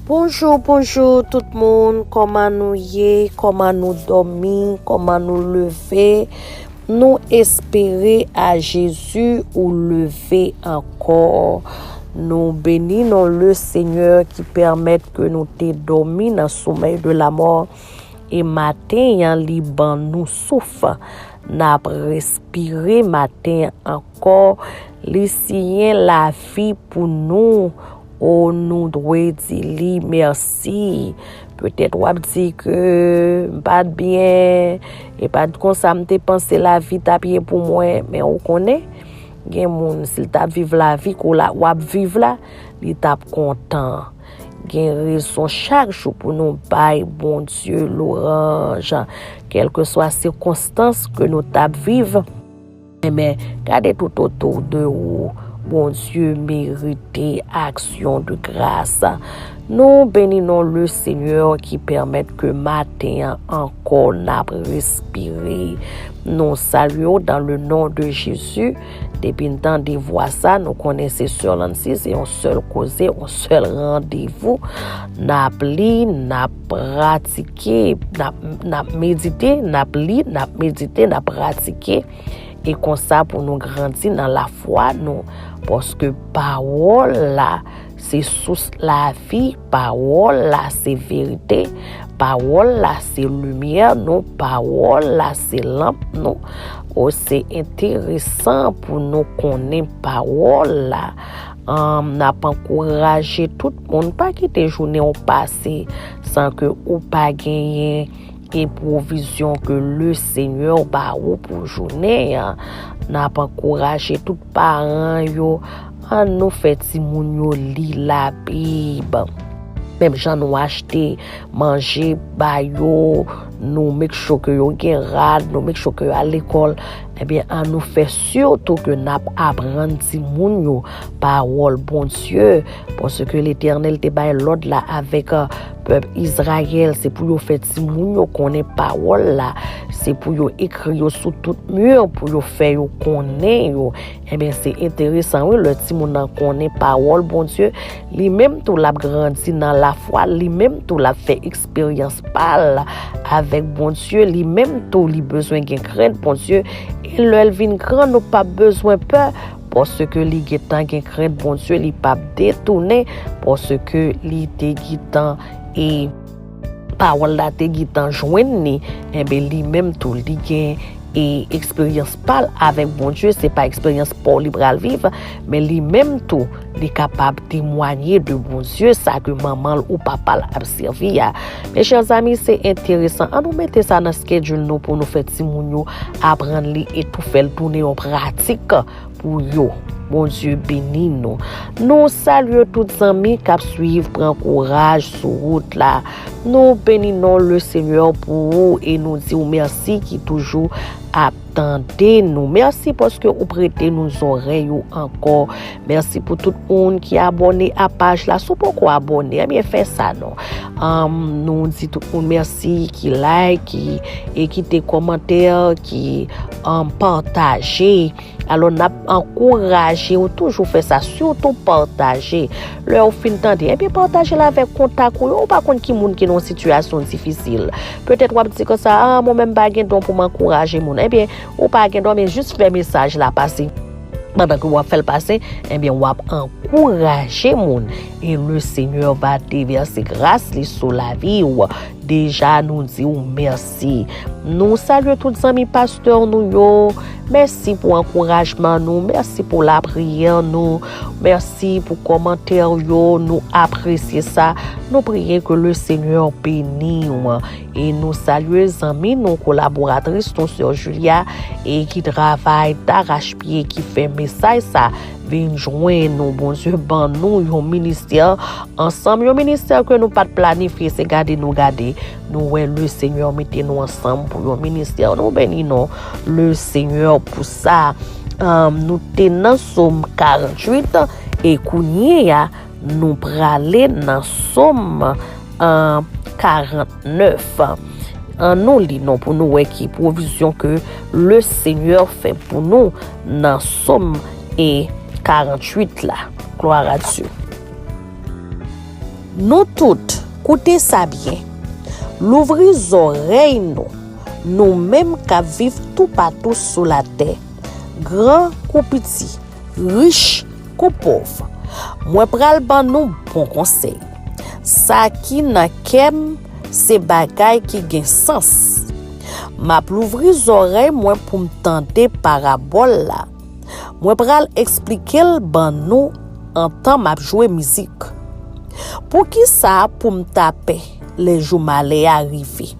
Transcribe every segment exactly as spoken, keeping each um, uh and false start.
Bonjou, bonjou tout moun. Kòman nou ye? Kòman nou dòmi? Kòman nou leve? Nou espere a Jezi ou leve ankò. Nou beni non le Senyè ki pèmèt ke nou te dòmi nan somèy de la mò. E maten an, li ban nou souf. N ap respire maten an ankò. Li siyen lavi pou nou. O, nou dwe di li mèsi. Petèt w ap di ke m pa t byen, e pa t konsa m te panse lavi t ap ye pou mwen, men ou konnen, gen moun, si l t ap viv lavi ke w la, w ap viv la, li t ap kontan. Gen rezon chak jou pou nou bay Bondye lwanj, kèlkeswa sikonstans ke nou t ap viv. Men gade tout otou de ou, Bondye merite aksyon de gras. Nou beni non le Senyè ki pèmèt ke maten an ankò n ap respire. Nou salye w dans le nom de Jésus. Depi n tande vwa sa, nou konnen se Sè Lancy, se yon sèl koze, yon sèl randevou. N ap li, n ap pratike, n ap, n ap medite, n ap li, n ap medite, n ap pratike. E konsa pou nou grandi nan lafwa nou. Paske pawòl la, se sous lavi, pawòl la, se verite, pawòl la, se limyè nou, pawòl la, se lanp nou. O, se enteresan pou nou konnen pawòl la. Ahn, n ap ankouraje tout moun, pa kite jounen w pase san ke ou pa genyen e pwovizyon ke le Senyè ba ou pou jounen an. N ap ankouraje tout paran yo, ann nou fè timoun yo li Labib. Menm jan nou achte manje ba yo, nou make sure ke yo gen rad, nou make sure ke yo al lekòl, ebyen, ann nou fè sitou ke n ap aprann timoun yo pawòl Bondye, paske Letènèl te bay lòd la avèk, euh, pèp Izrayèl, se pou yo fè timoun yo konnen pawòl la, se pou yo ekri yo sou tout mi, pou yo fè yo konnen yo. Ebyen, se enteresan, wi, lè timoun nan konnen pawòl Bondye, li menm tou l ap grandi nan lafwa, li menm tou l ap fè eksperyans pa l avèk Bondye, li menm tou li bezwen gen krent Bondye. E lè l vin gran, nou p ap bezwen pè, paske li gentan gen krent Bondye, li p ap detounen, paske li te gentan, e pawòl la te gentan jwenn li, enben, li menm tou, li gen, e eksperyans pa l avèk Bondye, se pa eksperyans pa w li pral viv, men li menm tou, li kapab temwanye de Bondye, sa ke manman l ou papa l ap sèvi a. Mes chers amis, se enteresan. Ann nou mete sa nan schedule nou pou nou fè timoun yo aprann li e tou fè l tounen yon pratik pou yo. Bondye beni nou. Nou salye tout zanmi k ap swiv, pran kouraj sou wout la. Nou beni non le Senyè pou ou e nou di w mèsi ki toujou ap tande nou. Mèsi paske ou prete nou zòrèy ou ankò. Mèsi pou tout moun ki abòne a paj la. Si w poko abòne, ebyen fè sa non. Ahn, nou di tout moun mèsi ki like, ki, e kite kòmantè, ki, ahn, pataje. Alò, n ap ankouraje w toujou fè sa, sitou pataje. Lè w fin tande, ebyen, pataje l avèk kontak ou yo. Ou pa konn ki moun ki nan yon sitiyasyon difisil. Petèt w ap di konsa, a, mwen menm pa gen don pou m ankouraje moun. Ebyen, ou pa gen don, men jis fè mesaj la pase. Pandan ke w ap fè l pase, ebyen, w ap ankouraje moun. E le Senyè va devèse gras li sou lavi w. Deja, nou di w mèsi. Nou salye tout zanmi pastè nou yo. Mèsi pou ankourajman nou. Mèsi pou lapriyè nou. Mèsi pou kòmantè yo. Nou apresye sa. Nou priye ke le Senyè beni w. E nou salye zanmi nou, kolaboratris nou, sè Julia, e ki travay darachpye, ki fè mesaj sa vin jwenn nou. Bondye ban nou yon ministè ansanm, yon ministè ke nou pa t planifye, se gade nou gade. Nou wè le Senyè mete nou ansanm pou yon ministè. Nou beni non le Senyè pou sa. Ahn, nou te nan Sòm karanntuit e kounye a, nou prale nan Sòm, ahn, karannèf. Ann nou li non pou nou wè ki pwovizyon ke le Senyè fè pou nou nan Sòm e karanntuit la. Gloire à Dieu. Nou tout, koute sa byen. Louvri zòrèy nou, nou menm k ap viv toupatou sou latè, gran kou piti, rich kou pòv. Mwen pral ban nou bon konsèy. Sa ki nan kè m se bagay ki gen sans. M ap louvri zòrèy mwen pou m tande parabòl la. Mwen pral eksplike l ban nou antan m ap jwe mizik. Poukisa pou m ta pè lè jou malè a rive?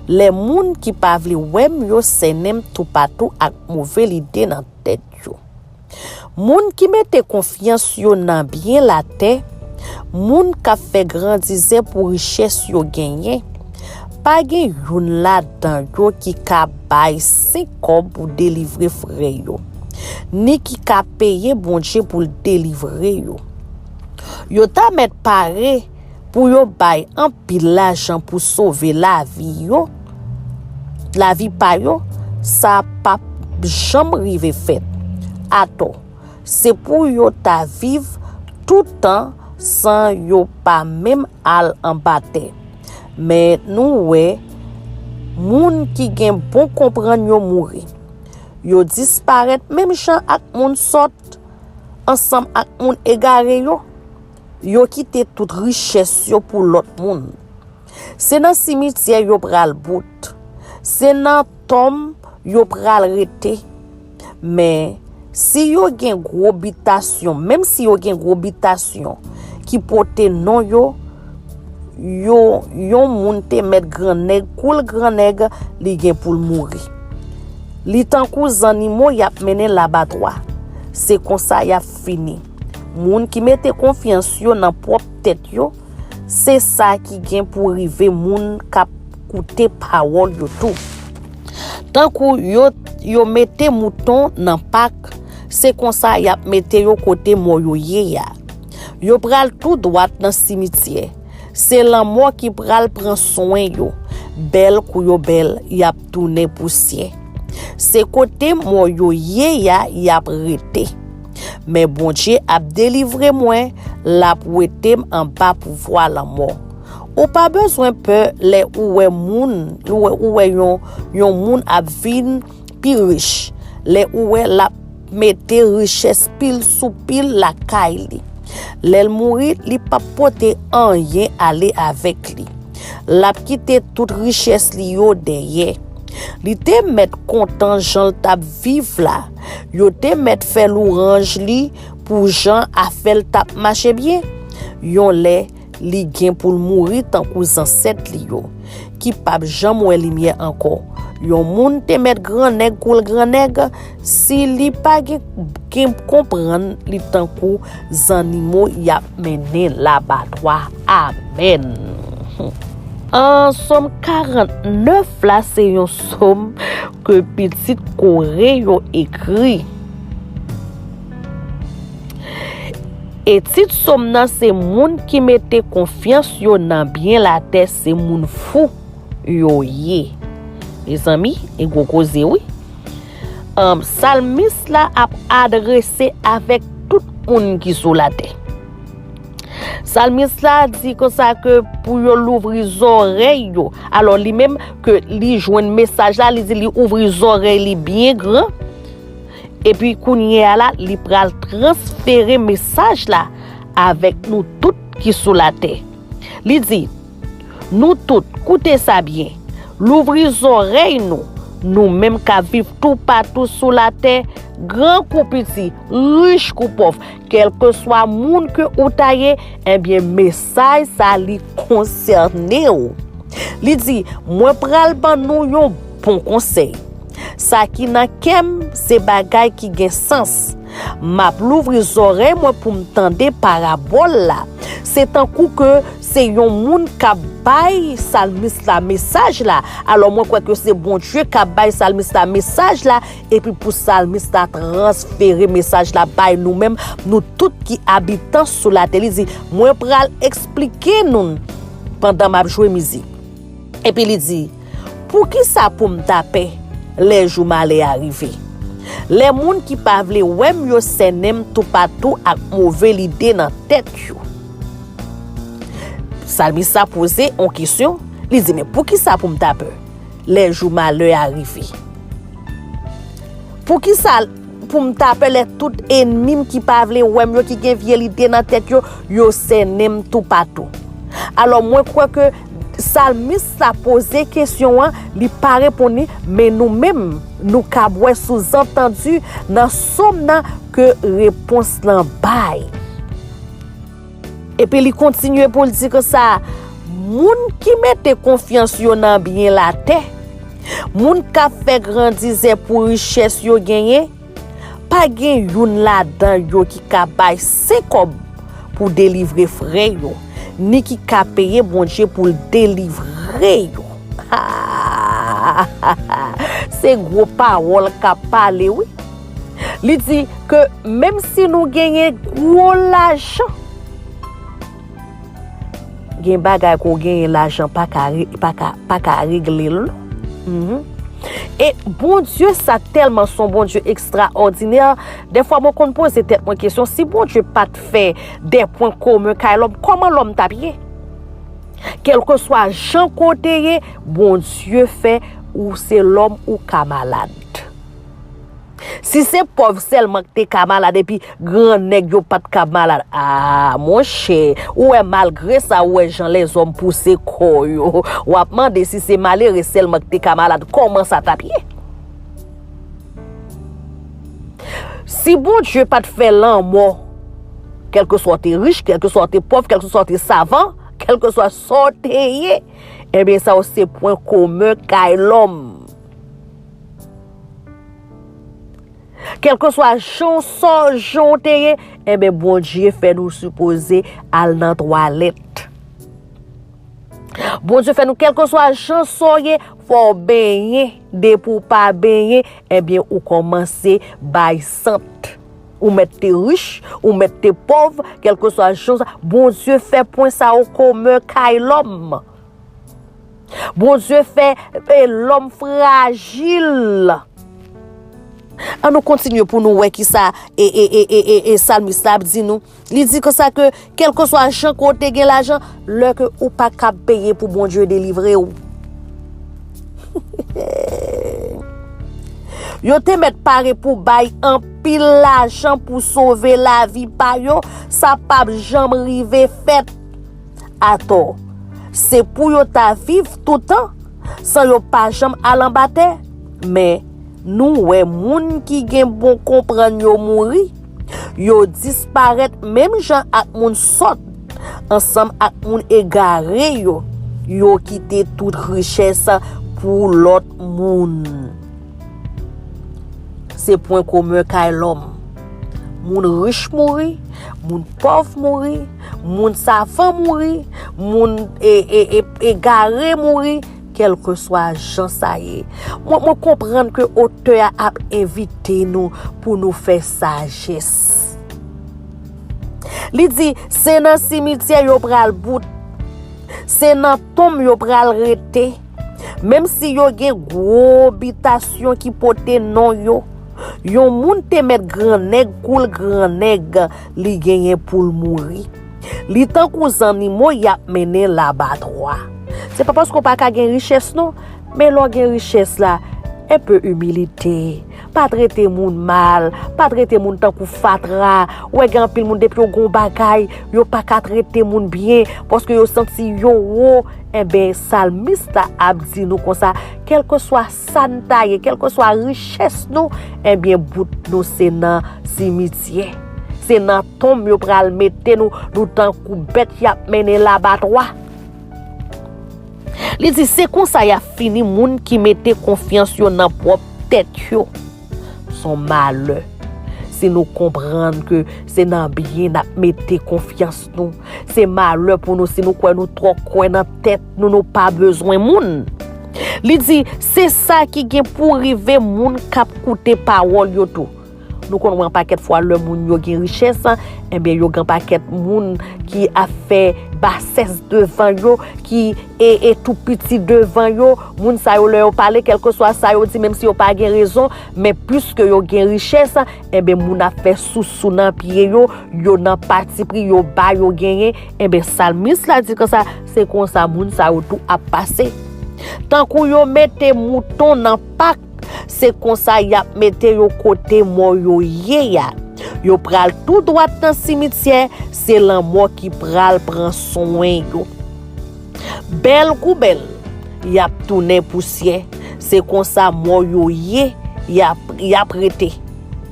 Lè moun ki pa vle wè m yo sènen m toupatou ak move lide nan tèt yo. Moun ki mete konfyans yo nan byen latè, moun k ap fè grandizè pou richès yo genyen, pa gen youn ladan yo ki ka bay senk kòb pou delivre frè yo, ni ki ka peye Bondye pou l delivre yo. Yo ta mèt pare pou yo bay anpil lajan pou sove lavi yo, lavi pa yo, sa p ap janm rive fèt. Atò, se pou yo ta viv toutan san yo pa menm al anba tè. Men nou wè, moun ki gen bon konprann yo mouri. Yo disparèt menm jan ak moun sòt, ansanm ak moun egare yo. Yo kite tout richès yo pou lòt moun. Se nan simityè yo pral bout. Se nan tonm yo pral rete. Men, si yo gen gwo bitasyon, menm si yo gen gwo bitasyon ki pote non yo, yo, yon moun te mèt grannèg kou l grannèg, li gen pou l mouri. Li tankou zannimo y ap mennen labatwa. Se konsa y ap fini. Moun ki mete konfyans yo nan pwòp tèt yo, se sa ki gen pou rive moun k ap koute pawòl yo tou. Tankou yo, yo mete mouton nan pak, se konsa y ap mete yo kote mò yo ye a. Yo pral tou dwat nan simityè. Se lanmò ki pral pran swen yo. Bèl kou yo bèl, y ap tounen pousyè. Se kote mò yo ye a y ap rete. Men Bondye ap delivre mwen, l ap wete m anba pouvwa lanmò. Ou pa bezwen pè lè ou wè moun, ou wè, ou wè yon, yon moun ap vin pi rich, lè ou wè l ap mete richès pil sou pil lakay li. Lè l mouri, li p ap pote anyen ale avèk li. L ap kite tout richès li yo dèyè. Li te mèt kontan jan l t ap viv la. Yo te mèt fè louwanj li pou jan afè l t ap mache byen. Yon lè, li gen pou l mouri tankou zansèt li yo, ki p ap janm wè limyè ankò. Yon moun te mèt grannèg kou l grannèg, si li pa gen, gen konprann li tankou zannimo y ap mennen labatwa. Amèn. An Sòm karant nèf la, se yon sòm ke pitit Kore yo ekri. E tit sòm nan se moun ki mete konfyans yo nan byen latè, se moun fou yo ye. Mezanmi, e gwo koze wi. Anm, salmis la ap adrese avèk tout moun ki sou latè. Salmis la di konsa ke pou yo louvri zòrèy yo. Alò, li menm ke li jwenn mesaj la, li di li ouvri zòrèy li byen gran. Epi kounye a la, li pral transfere mesaj la avèk nou tout ki sou latè. Li di, nou tout, koute sa byen. Louvri zòrèy nou, nou menm k ap viv toupatou sou latè, gran kou piti, rich kou pòv, kèlkeswa moun ke ou ta ye, ebyen, mesaj sa li konsène w. Li di, mwen pral ban nou yon bon konsèy. Sa ki nan kè m, se bagay ki gen sans. M ap louvri zòrèy mwen pou m tande parabòl la. Se tankou ke se yon moun k ap bay salmis la mesaj la. Alò, mwen kwè ke se Bondye k ap bay salmis la mesaj la, epi pou salmis la transfere mesaj la bay nou menm, nou tout ki abitan sou latè. Li di, mwen pral eksplike nou pandan m ap jwe mizik. Epi li di, poukisa pou m ta pè lè jou malè a rive? Lè moun ki pa vle wè m yo sènen m toupatou ak move lide nan tèt yo. Salmis la poze yon kesyon, li di, "Men poukisa pou m ta pè lè jou malè a rive? Poukisa pou m ta pè lè tout ènmi m ki pa vle wè m yo, ki gen vye lide nan tèt yo, yo sènen m toupatou?" Alò, mwen kwè ke salmis la poze kesyon an, li pa reponn li, men nou menm, nou kab wè souzantandi nan sòm nan ke repons lan bay. Epi li kontinye pou l di konsa, moun ki mete konfyans yo nan byen latè, moun k ap fè grandizè pou richès yo genyen, pa gen youn ladan yo ki ka bay senk kòb pou delivre frè yo, ni ki ka peye Bondye pou l delivre yo. Se gwo pawòl k ap pale, wi. Li di ke menm si nou genyen gwo lajan, gen bagay ke w genyen lajan pa ka, re- pa ka, pa ka regle l, non. Mhm. E Bondye sa tèlman se yon Bondye ekstraòdinè. Dèfwa mwen konn poze tèt mwen kesyon, si Bondye pa t fè de pwen komen kay lòm, kòman lòm t ap ye? Kèlkeswa jan ke w te ye, Bondye fè ou se lòm ou ka malad. Si se pòv sèlman k te ka malad epi grannèg yo pa t ka malad, a, monchè, ou wè malgre sa, ou wè jan lèzòm pouse kò yo, w ap mande si se malere sèlman k te ka malad, kòman sa t ap ye? Si Bondye pa t fè lanmò, kèlkeswa w te rich, kèlkeswa w te pòv, kèlkeswa w te savan, kèlkeswa sa w te ye, ebyen sa yo se pwen komen kay lòm. Kèlkeswa jan w sò, jan w te ye, enben Bondye fè nou sipoze al nan twalèt. Bondye fè nou, kèlkeswa jan sa w ye, fò w benyen. Depi w pa benyen, enben ou kòmanse bay sant. Ou mèt te rich, ou mèt te pòv, kèlkeswa jan sa, Bondye fè pwen sa yo komen kay lòm. Bondye fè e, lòm frajil. An nou kontinye pou nou wè kisa e, e, e, e, e, e salmis la ap di nou. Li di konsa ke kèlkeswa jan ke w te gen lajan, lè ke ou pa kab peye pou Bondye delivre w. Yo te mèt pare pou bay anpil lajan pou sove lavi pa yo, sa p ap janm rive fèt. Atò, se pou yo ta viv toutan san yo pa janm al anba tè. Men, nou wè moun ki gen bon konprann yo mouri, yo disparèt menm jan ak moun sòt, ansanm ak moun egare yo, yo kite tout richès pou lòt moun. Se pwen komen kay lòm. Moun rich mouri, moun pòv mouri, moun savan mouri, moun e, e, e, egare mouri, kèlkeswa jan sa ye. Mwen, mwen konprann ke otè a ap envite nou pou nou fè sajès. Li di, se nan simityè yo pral bout, se nan tonm yo pral rete. Menm si yo gen gwo bitasyon ki pote non yo, yon moun te mèt grannèg kou l grannèg, li genyen pou l mouri. Li tankou zannimo y ap mennen labatwa. Se pa paske w pa ka gen richès non, men lè w gen richès la, enpe imilite. Pa trete moun mal, pa trete moun tankou fatra. Ou wè gen anpil moun depi yo gen yon bagay, yo pa ka trete moun byen, paske yo santi yo wo. Enben, salmis la ap di nou konsa, kèlkeswa sa n ta ye, kèlkeswa richès nou, enben, bout nou se nan simityè. Se nan tonm yo pral mete nou, nou tankou bèt y ap mennen labatwa. Li di, se konsa y ap fini moun ki mete konfyans yo nan pwòp tèt yo. Se yon malè. Si nou konprann ke se nan byen n ap mete konfyans nou, se malè pou nou si nou kwè nou twò kwè nan tèt nou, nou pa bezwen moun. Li di, se sa ki gen pou rive moun k ap koute pawòl yo tou. Nou konn wè yon pakèt fwa lè moun yo gen richès, enben yo gen pakèt moun ki ap fè basès devan yo, ki e, e tou piti devan yo. Moun sa yo lè yo pale, kèlkeswa sa yo di, menm si yo pa gen rezon, men piske yo gen richès, enben moun ap fè sousou nan pye yo, yo nan patipri, yo ba yo genyen, enben salmis la di konsa, se konsa moun sa yo tou ap pase. Tankou yo mete mouton nan pak, se konsa y ap mete yo kote mò yo ye a. Yo pral tou dwat nan simityè, se lanmò ki pral pran swen yo. Bèl kou bèl, y ap tounen pousyè. Se konsa mò yo ye, y ap, y ap rete.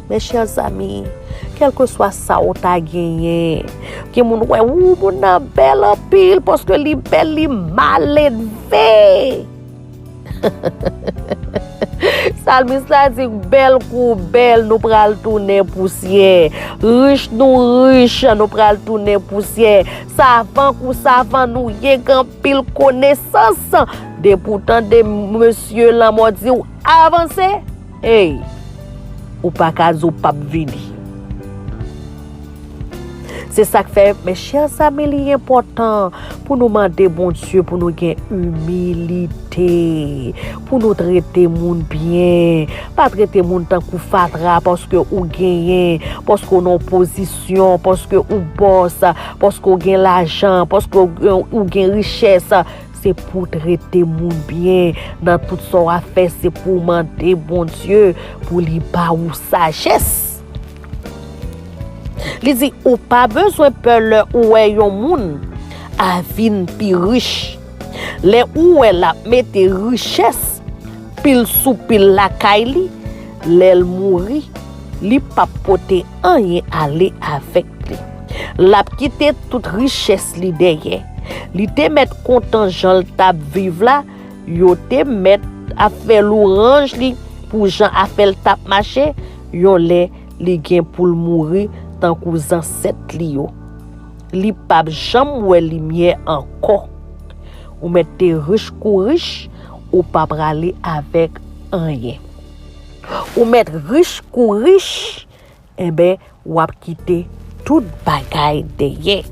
Mes chers amis, kèlkeswa sa w ta genyen, gen moun wè, ou, moun nan bèl anpil, paske li bèl, li maledve. Salmis la di, bèl kou bèl, nou pral tounen pousyè. Rich nou rich, nou pral tounen pousyè. Savan kou savan nou ye, gen anpil konesans. Depi w tande mesye lanmò di w avanse, ey, ou pa ka di w p ap vini. Se sa k fè, mes chers amis, li enpòtan pou nou mande Bondye pou nou gen imilite, pou nou trete moun byen. Pa trete moun tankou fatra paske ou genyen, paske w nan pozisyon, paske ou bòs, paske w gen lajan, paske w, ou gen richès. Se pou w trete moun byen. Nan tout sa w ap fè, se pou w mande Bondye pou li ba ou sajès. Li di, ou pa bezwen pè lè ou wè yon moun a vin pi rich. Lè ou wè l ap mete richès pil sou pil lakay li, lè l mouri, li p ap pote anyen ale avèk li. L ap kite tout richès li dèyè. Li te mèt kontan jan l t ap viv la, yo te mèt ap fè lwanj li pou jan afè l t ap mache, yon lè li gen pou l mouri tankou zansèt li yo. Li p ap janm wè limyè ankò. Ou mèt te rich kou rich, ou pa prale avèk anyen. Ou mèt rich kou rich, enben, w ap kite tout bagay dèyè.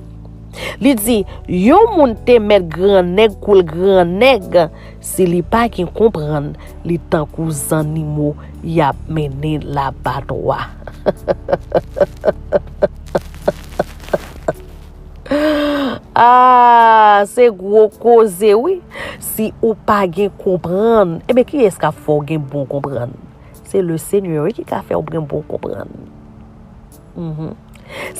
Li di, yon moun te mèt grannèg kou l grannèg, si li pa gen konprann, li tankou zannimo y ap mennen labatwa. Ah, se gwo koze, wi. Si ou pa gen konprann, ebyen, kiyès k ap fè w gen bon konprann? Se Lesenyè, wi, ki ka fè w gen bon konprann. Mhm.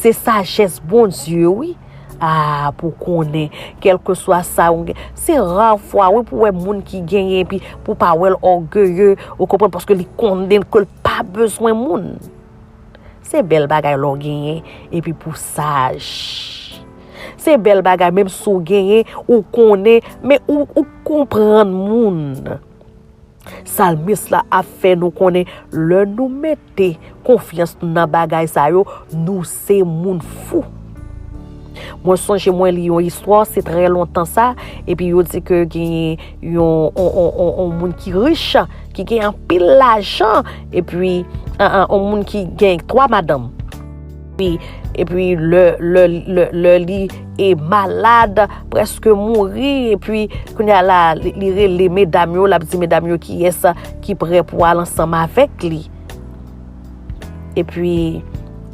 Se sajès Bondye, wi. Ah, pou konnen, kèlkeswa sa ou gen. Se ra fwa, wi, pou wè moun ki genyen, epi pou pa wè l ògeye, ou konprann, paske li konnen ke l pa bezwen moun. Se bèl bagay lè w genyen, epi pou saj. Se bèl bagay, menm si w genyen, ou konnen, men ou, ou konprann moun. Salmis la ap fè nou konnen, lè nou mete konfyans nou nan bagay sa yo, nou se moun fou. Mwen sonje mwen li yon istwa, se trè lontan sa, epi yo di ke genyen yon, on, on, on, on moun ki rich, ki gen anpil lajan, epi, an, an, on moun ki gen twa madanm. Epi, epi lè, lè, lè, lè li e malad, prèske mouri, epi kounye a la, li, li rele medam yo, l ap di medam yo kiyès ki prè pou al ansanm avèk li. Epi,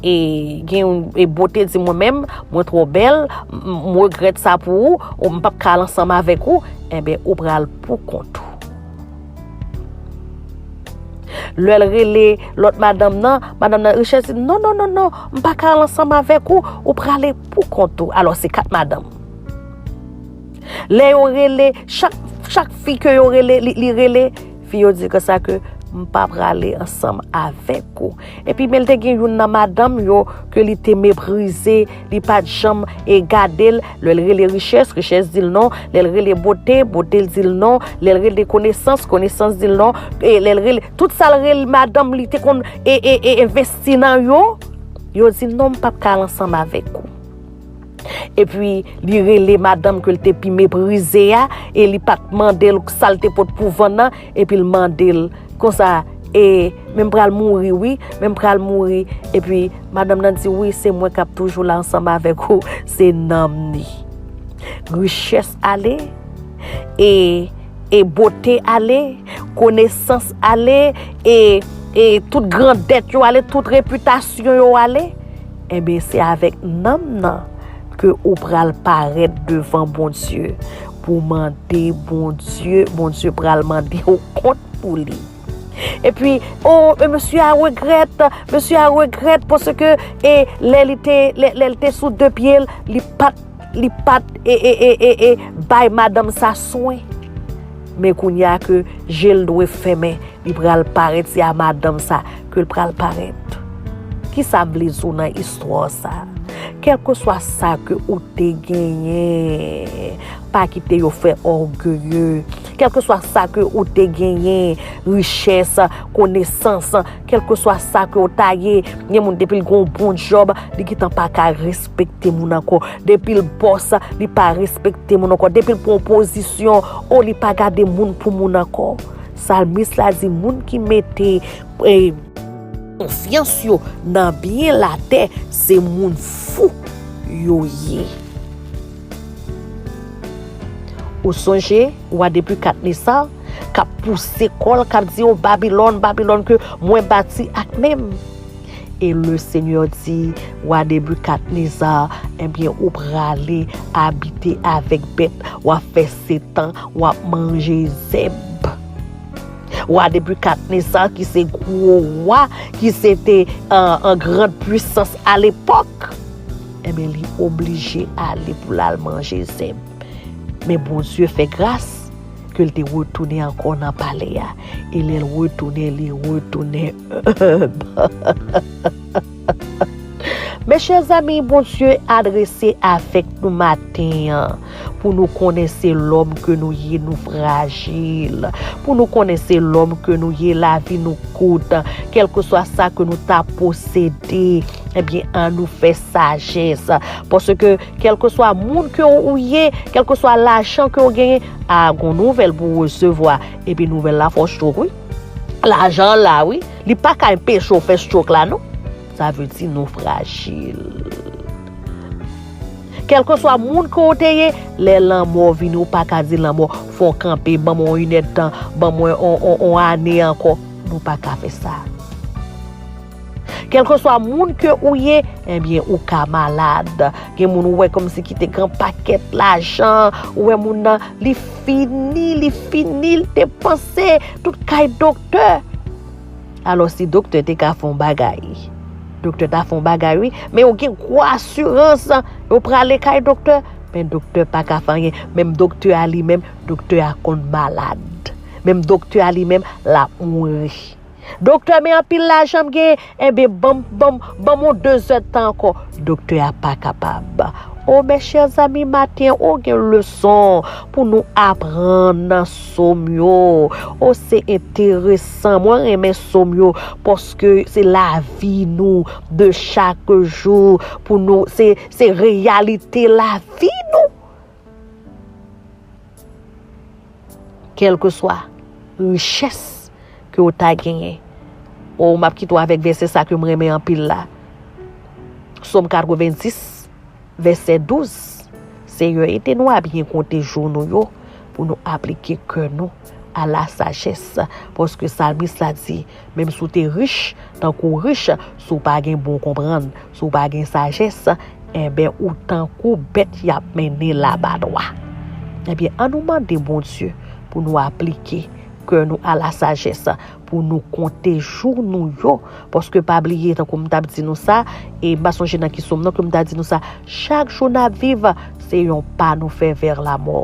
e, gen yon, e, bote di mwen menm, mwen twò bèl, m, m regrèt sa pou ou, ou m p ap ka al ansanm avèk ou, enben, ou pral pou kont ou. Lè l rele lòt madanm nan, madanm nan richès di, non, non, non, non, m pa ka al ansanm avèk ou, ou prale pou kont ou. Alò, se kat madanm. Lè yo rele, chak, chak fi ke yo rele, li, li rele, fi yo di konsa ke m pa prale ansanm avèk ou. Epi, men l te gen youn nan madanm yo ke li te meprize, li pa t janm, e, gade l. Lè l rele richès, richès di l non. Lè l rele bote, bote l di l non. Lè l rele konesans, konesans di l non. E lè l rele, tout sa l rele madanm li te konn, e, e, e, envesti nan yo, yo di non, m p ap ka al ansanm avèk ou. Epi, li rele madanm ke l te pi meprize a, e li pa t mande l sa l te pot pou vann nan, epi l mande l konsa, e, men m pral mouri, wi, men m pral mouri. Epi madanm nan di, wi, se mwen k ap toujou la ansanm avèk ou, se nanm ni. Richès ale, e, e bote ale, konesans ale, e, e tout grandèt yo ale, tout repitasyon yo ale. Enben, se avèk nanm nan ke ou pral parèt devan Bondye pou mande Bondye, Bondye pral mande ou kont pou li. Epi, o, e mesye a regrèt, mesye a regrèt paske, e, lè li te, lè, lè li te sou de pye l, li pa t, li pa t, e, e, e, e, e, bay madanm sa swen. Men kounye a ke je l dwe fèmen, li pral parèt, se a madanm sa ke l pral parèt. Kisa m vle di w nan istwa sa? Kèlkeswa sa ke ou te genyen, pa kite yo fè ògeye. Kèlkeswa sa ke ou te genyen, richès, konesans, kèlkeswa sa ke w ta ye, gen moun depi l gen yon bon djòb, li gentan pa ka respekte moun ankò. Depi l bòs, li pa respekte moun ankò. Depi l pran yon pozisyon, o, li pa gade moun pou moun ankò. Salmis la di, moun ki mete, e, konfyans yo nan byen latè, se moun fou yo ye. Ou sonje, wa Nebikadneza k ap pouse kò l, k ap di, o Babilòn, Babilòn, ke mwen bati ak men m. E le Senyè di, wa Nebikadneza, ebyen, ou prale abite avèk bèt, w ap fè sèt an, w ap manje zèb. Wa Nebikadneza, ki se gwo wa, ki se te, euh, an grand pwisans alepòk, enben, li oblije ale pou l al manje zèb. Men Bondye fè gras ke l te retounen ankò nan palè a. E lè l retounen, li retounen enb. Mechèzanmi, Bondye adrese avèk nou maten an pou nou konnen se lòm ke nou ye, nou frajil. Pou nou konnen se lòm ke nou ye, lavi nou kout. Kèlkeswa sa ke nou ta posede, ebyen, ann nou fè sajès. Paske kèlkeswa moun ke ou ye, kèlkeswa lajan ke ou genyen, a, gon nouvèl pou ou resevwa. Epi nouvèl la fè w chok, wi. Lajan an la, wi. Li pa ka enpeche w fè chok la, non. Sa vle di nou frajil. Kèlkeswa moun ke w te ye, lè lanmò vini, ou pa ka di lanmò, fè w kanpe, ban mwen yon inèdtan, ban mwen on, on, on ane ankò. Nou pa ka fè sa. Kèlkeswa moun ke ou ye, ebyen, ou ka malad. Gen moun ou wè kòmsi ki te gen pakèt lajan, ou wè moun nan, li fini, li fini, li te panse tout kay doktè. Alò, si doktè te ka fè yon bagay, doktè ta fè yon bagay, wi. Men ou gen gwo asirans, ou prale kay doktè, men doktè pa ka fè anyen. Menm doktè a li menm, doktè a konn malad. Menm doktè a li menm, l ap mouri. Doktè, men anpil lajan m genyen, enben, ban m, ban m, ban m yon dezèdtan ankò. Doktè a pa kapab. O, mes chers amis, maten, o, gen leson pou nou aprann nan Sòm yo. O, se enteresan. Mwen renmen Sòm yo paske se lavi nou de chak jou. Pou nou, se, se reyalite lavi nou. Kèlkeswa richès ke w ta genyen. O, m ap kite w avèk vèsè sa ke m renmen anpil la. Sòm katrevenndis, vèsè douz. Senyè, ede nou a byen konte jou nou yo pou nou aplike kè nou a la sajès. Paske salmis la di, menm si w te rich, tankou rich, si w pa gen bon konprann, si w pa gen sajès, enben, ou tankou bèt y ap mennen labadwa. Ebyen, ann nou mande Bondye pou nou aplike kè nou a la sajès, pou nou konte jou nou yo. Paske pa bliye, tankou m t ap di nou sa, e m pa sonje nan ki sòm nan ke m t ap di nou sa, chak jou n ap viv, se yon pa nou fè vè lamò.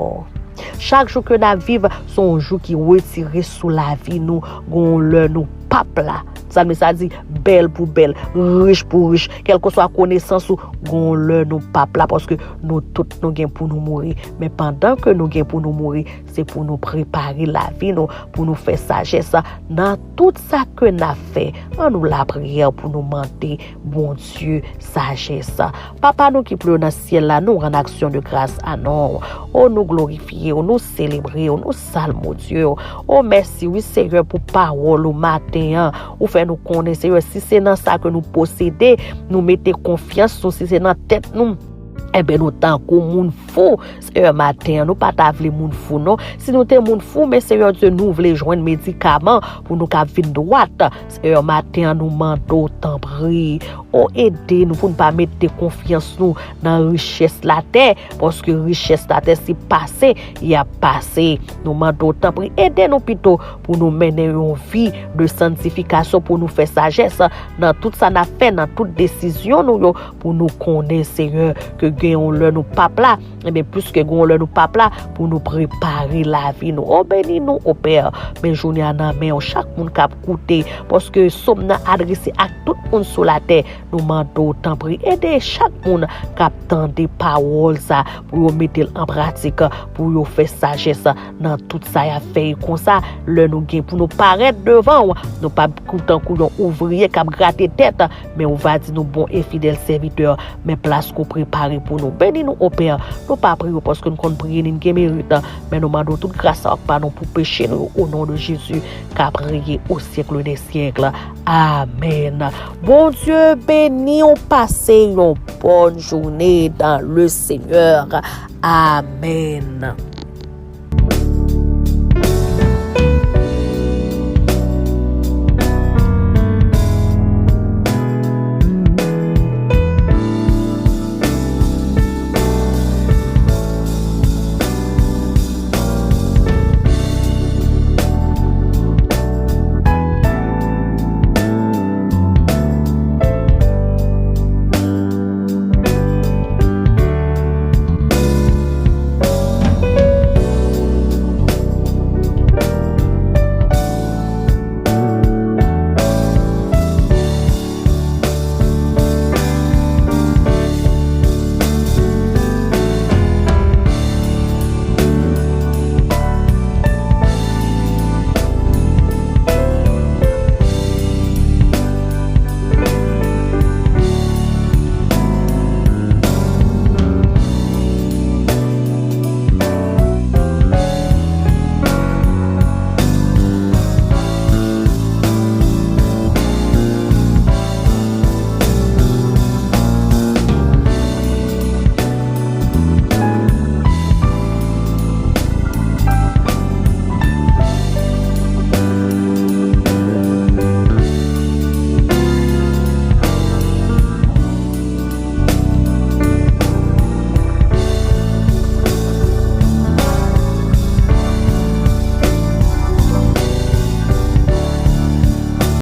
Chak jou ke n ap viv, se yon jou ki retire sou lavi nou, gon lè nou p ap la. Sa vle sa di, bèl pou bèl, rich pou rich, kèlkeswa konesans ou, gon lè nou p ap la, paske nou tout nou gen pou nou mouri. Men pandan ke nou gen pou nou mouri, se pou nou prepare lavi nou, pou nou fè sajès nan tout sa ke n ap fè. Ann nou lapriyè pou nou mande Bondye sajès. Papa nou ki pi wo nan syèl la, nou rann aksyon de gras a non w. O, nou glorifye w, nou selebre w, nou salmodye w. O, mèsi wi, Senyè, pou pawòl ou maten. an. Ou fè nou konnen, Senyè, si se nan sa ke nou posede, nou mete konfyans nou, si se nan tèt nou, enben, nou tankou moun fou. Senyè, maten an, nou pa ta vle moun fou, non. Si nou te moun fou, men Senyè Dye, nou vle jwenn medikaman pou nou ka vin dwat. Senyè, maten an, nou mande w, tanpri, o, ede nou pou n pa mete konfyans nou nan richès latè, paske richès latè se pase, y ap pase. Nou mande w, tanpri, ede nou pito pou nou mennen yon vi de santifikasyon, pou nou fè sajès nan tout sa n ap fè, nan tout desizyon nou yo, pou nou konnen, Senyè, ke gen yon lè nou p ap la, enben, plis ke gen yon lè nou p ap la, pou nou prepare lavi nou. O, beni nou, o Pè, men jounen an nan men w, chak moun k ap koute, paske sòm nan adrese ak tout moun sou latè, nou mande w, tanpri, ede chak moun k ap tande pawòl sa, pou yo mete l an pratik, pou yo fè sajès nan tout sa y ap fè. E konsa, lè nou gen pou nou parèt devan w, nou p ap kou-, tankou yon ouvriye k ap grate tèt, men ou va di nou, bon e fidèl sèvitè, men plas ke w prepare pou nou. Beni nou, o Pè, nou pa priye w paske n konn priye, ni n gen merit, men nou mande w tout gras sa w ap ba nou pou peche nou yo, o non de Jezi, k ap reye o syèk dè syèk. Amèn. Bondye beni w, pase yon bòn jounen dans le Seigneur. Amèn.